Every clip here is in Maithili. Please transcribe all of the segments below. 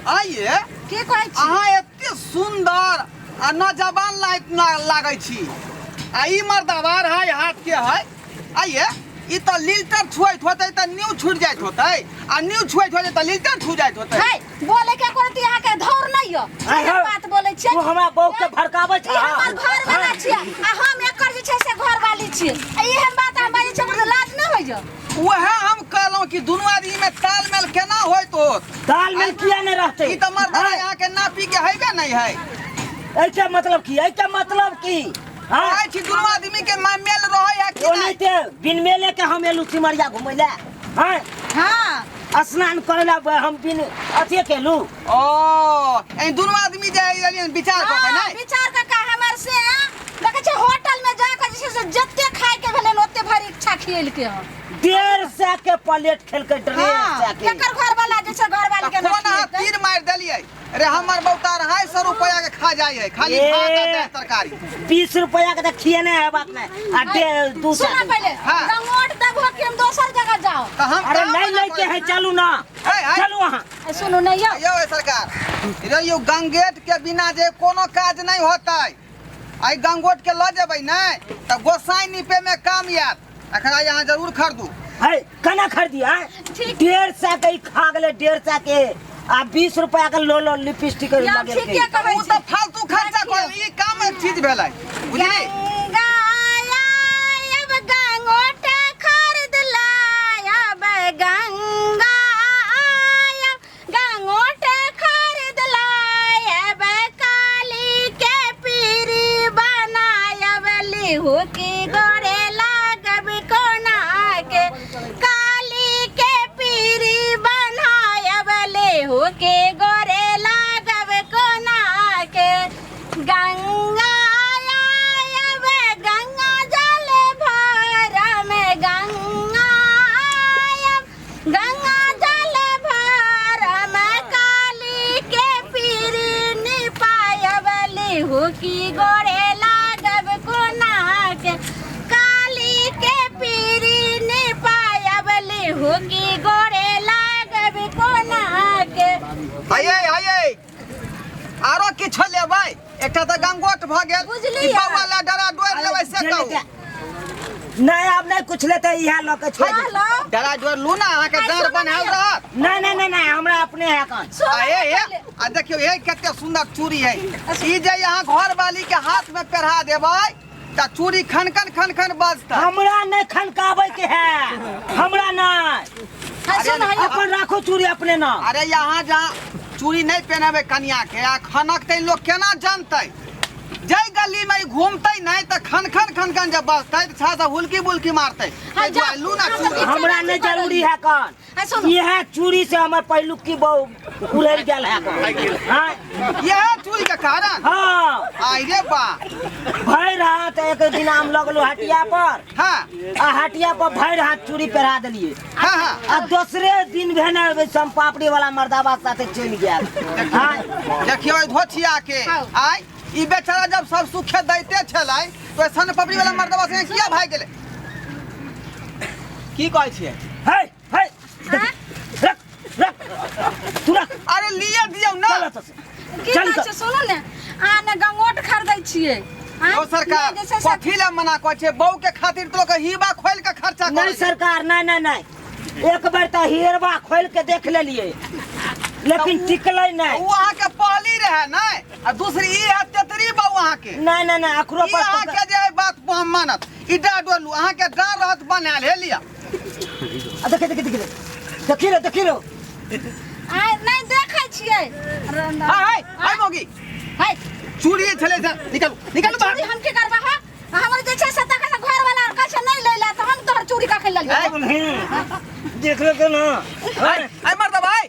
आइए। की कहै छी? अहाँ एते सुंदर आ नौजवान लाइट ना लागै छी आ ई मर्दवार है हाथ के है। आइए, ई तऽ लील्टर छुएत होतै तऽ न्यू छूट जाइत होतै आ न्यू छुएत होतै तऽ लील्टर छू जाइत होतै। है, बोले के कोनो अहाँ के धौर नहीं यो। आइ एहन हौ, बात बोलै छियै। तू हमरा बहू के भड़काबै ई हमर छह। घर वाला छियै आ हम एकर जे छै से घर वाली छियै। आ एहन बात अहाँ बाजै छियै, ओकरा लाज नहि होइए? वएह हम कहलहुँ कि दुनू आदमी में तालमेल केना होइत होत? तालमेल किया नहीं रहते? ई तऽ मर्दवा यहाँ के नापी के हेबे नहीं है। एहिके मतलब की? एहिके मतलब की? हाँ? कहै छी दुनू आदमी के मेल रहै है कि ओनाहिते नहीं? ते बिन मेले के हम एलू सिमरिया घुमै लए। हाँ? हाँ। स्नान करे ला हम बिन अथिए केलू। ओ, एहि दुनू आदमी जे एलियन विचार कऽ के हाँ, नहि? विचार कऽ के हमर से देखै छियै होटल में जा कऽ जे छै से जते खाय के भेलै ओते भरि इच्छा खियेलकै हन। 150 के प्लेट खेलकै, डेढ़ हाँ, सए के। केकर घर वाला जे छै घर वाली के तऽ कोन अहाँ खियेतै? तीर मारि देलियै रे? हमर बौता 250 रुपया के खा जाइ है खाली ए। भात आ दालि तरकारी। 20 रुपया के तऽ खियेने हेबाक नहि आ 200। सुना पहिले, हाँ। गंगोट देबहो कि हम दोसर जगह जाओ? तऽ हम अरे कहाँ नहीं मना लैके करै है, चलू ना। है, है। चलू अहाँ। ए, सुनू नहीं यौ। यौ सरकार रे, यौ गंगेट के बिना जे कोनो काज नहीं होतै। आई गंगोट के लऽ जेबै नहि तऽ गोसाई नीपे में काम आयत। एकरा यहाँ जरूर खरीदू। है, केना खरीदी? आँय? ठीक। 150 के ई खा गेलै, 150 के आ 20 रुपया के लो लो लिपस्टिक यौ, लगेलकै। ठीके कहै ओ छी। तऽ फालतू खर्चा कर, ई काम चीज भेलै, बुझली? गंगा आयब गंगोट खरीद लायब, गंगा आयब गंगोट खरीद लायब, काली के पीरी बनायब, लिहू की गोरे लागब कोना के, काली के पीरी बनायब, लिहू के गोरे लागब कोना के, गंगा आयब गंगा जल भरम, गंगा आयब गंगा जल भरम, काली के पीरी निपायब, लिहू की गोरे लागब कोना के, काली के पीरी निपायब, लिहू की गोरे लागब कोना के। आइए आइए, आरो किछो लेबै? एकटा तऽ गंगोट भऽ गेल। बुझलियै? ई बौआ लए डरा डोरि लेबै से जे कहू। लेतै। नहीं, आब नहीं कुछ लेते, इएह लऽ के छोड़ हाँ, दे। लो। डरा डोरि लू ना, अहाँके आइ डाँर सुनू बन्हायल ने। रहत। नहीं नहीं नहीं नहीं, हमरा अपने है कान। सुनू आ ने ए, ए, पहिले। आ देखियौ हे कते सुंदर चूड़ी है। ई जे यहाँ घर वाली के हाथ में पहिरा देबै तऽ चूड़ी खनखन खनखन बजतै। हमरा नहीं खनकाबै के है, हमरा नहीं। हाँ, सुन, हाँ, अपन राखो चूड़ी अपने ना। अरे यहाँ जहाँ चूड़ी नहीं पहनाबे कनिया के आ खनकतै लोग केना जानतै? जै गली में ई घूमतै नहीं तऽ खनखन खनखन जब बजतै तऽ छा सब हुलकी बुलकी मारतै। हाँ, ताहि दुआरे लू ना जा। चूड़ी। हमरा नहीं जरूरी है कान। हाँ, सुनू। यह चूड़ी से हमर पहिलुकी बहू उड़ल गेल है कान। हाँ? यह चूड़ी के कारण? हाँ। आई रे बा। भरि हाथ एक दिन हम लगलू हटिया पर। हाँ। आ हटिया पर भरि हाथ चूड़ी पहिरा देलियै। हाँ, हाँ। आ दोसरे दिन भेने सोम पापड़ी वाला मर्दाबा साथे चलि गेल। हाँ। देखियौ एहि धोछिया के। हाँ। आइ ई बेचारा जब सब सुखे दैते छलै तो सन पपड़ी वाला मर्दबा संगे किया भागि गेलै? की कहै छियै? है, है। हाँ? रख, रख। तू रख। अरे लिए दियौ ना। चल एतऽ से। की चल कहै तऽ। छियै? सुनू ने, अहाँ ने गंगोट खरीदै छियै। आँय? यौ सरकार, नहि, जे छै से- कथी लए मना कहै छियै? बहू के खातिर तो लोग हीबा खोलि के खर्चा नहीं करै छै। सरकार, नहीं नहीं नहीं, एक बेर तऽ हिरवा खोलि के देख लेलियै लेकिन टिकलै नहि। ओ अहाँके पहली रहै नहि, आ दूसरी ई है तेतरी बहू अहाँके। नहीं नहीं नहीं, अकरो ई पर अहाँके जे एहि बात पर हम मानत। ई डाँड़ डोलू, अहाँके डाँड़ रहत बनायल, हे लिअ। आ देखी, देखी, देखी, देखी रे, देखी रे। आँय, नहि देखै छियै। हाय, हाय, हाय मौगी। हाय। चूड़ी छलै से निकालू, निकालू बाहर। चूड़ी हम की करबै? हाँ? हमर जे छै से तखन से घर वाला कहै छै नहि लै ला, तऽ हम तोहर चूड़ी कखन लेलियै? हम्म। देख ले के ना। हाय, हाय मर्द भाई,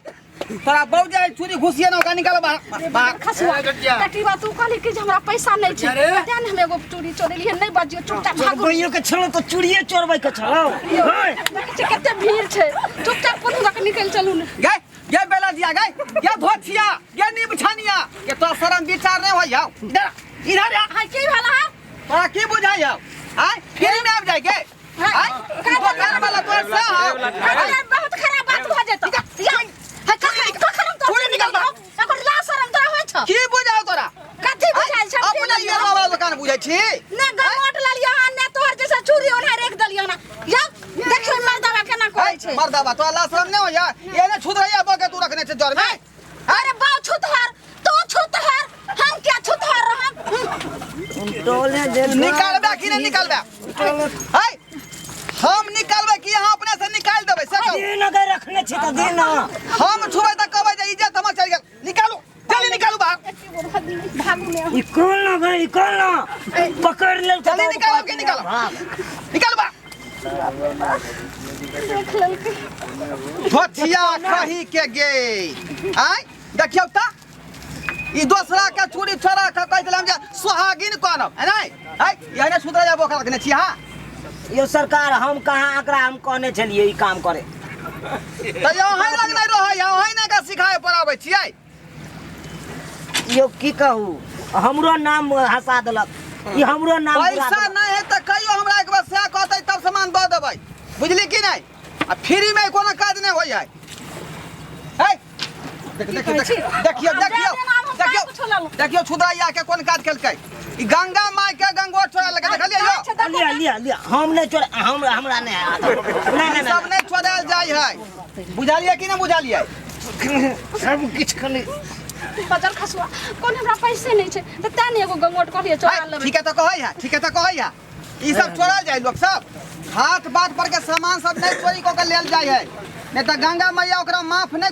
तोरा बहू जे चूड़ी घुसिए ना, ओकरा निकाल बाहर, बाहर। खसुआ, ए, गटिया। कटिवा, तू कहली कि जे हमरा पैसा नहि छै। अरे। तें ने हम एगो चूड़ी चोरेलियै, नहि बजियौ, चुपचाप भागू। चोरबैयो के छलौ तऽ चूड़िए चोरबै के छलौ। हाय। देखै छियै कते भीड़ छै, चुपचाप कोनो दऽ कऽ निकलि चलू ने। गे, गे बेला दिया, गे, गे धोछिया, गे नीब छानिया, के तोरा शरम विचार नहीं होई हौ। इधर आ, इधर आ। हाँ, की भेल हँ? तोरा की बुझाई हौ? आँय, फ्री में आबि जाय गे? हाँ, आँय, का दोकान वाला तोर से हौ। अरे, बहुत खराब बात भऽ जेतौ। या, हे, कखन, कखन हम तोरा चूड़ी निकाल बाहर। छी। ने गमोट लेलियै हन, ने तोहर जैसे चूड़ी ओना राखि देलियै हन। यौ देखियौ मर्दबा केना करै छै। मर्दबा तोरा लाज शरम नहि होइया? एने छुतरैया बके तू रखने छै जर में। अरे बाउ छुतहर, तू छुतहर, हम क्या छुतहर रहब? टोले जे निकालबे कि नहि निकालबे? है हम निकालबे कि अहाँ अपने से निकाल देबै से कहू। दिन अगर रखने छी तऽ दिन। हम छुबै तऽ कहबै जे इज्जत हमर चलि गेल। निकालू जल्दी, निकालू बाहर। भागू ने। ई कोन ना भाई, ई कोन ना पकड़ लेल। जल्दी निकालब कि निकालब? निकालू बाहर। देख लेलकै। धोथिया कही के गे आय देखियौ तऽ ई दोसरा के चूड़ी चोरा के कहै छलै हम जे सोहागिन कहब है नहि है एहने सुतरा जाबो रखने छी अहाँ। यो सरकार, हम कहाँ एकरा हम कहने छलियै ई काम करे? तऽ अहीं लग नहि रहै, अहीं ने के सिखाए पढ़ाबै छियै। यो की कहू, हमरो नाम हंसा देलक ई, हमरो नाम बुरा पैसा देलक। नहि है तऽ कहियो हमरा एक बार सएह कहतै तब सामान दऽ देबै, बुझली कि नहि? आ फ्री में कोनो काज नहि होइ है। है देख देखियौ देखियौ देखियौ देखियौ देखियौ छुदरैया के कोन काज केलकै। ई गंगा माय के गंगोट चोरा लगे, देखलियै यौ? लिया लिया लिया, हम नहि चोर, हम हमरा नहि आदत। नहि ई नहि सब नहि चोरायल जाइ है, बुझलियै कि नहि बुझलियै? सब किछु कनि बजल खसुआ कोन, हमरा पैसे नहि छै तऽ तें ने एगो गंगोट कहलियै चोरा है, लेबै। ठीक है तऽ कहै है, ठीक है तऽ कहै है। ई सब चोरायल जाइ, लोक सब हाथ बाट पर के सामान सब नहि चोरी कऽ के लेल जाइ है, नहि तऽ गंगा मैया ओकरा माफ नहि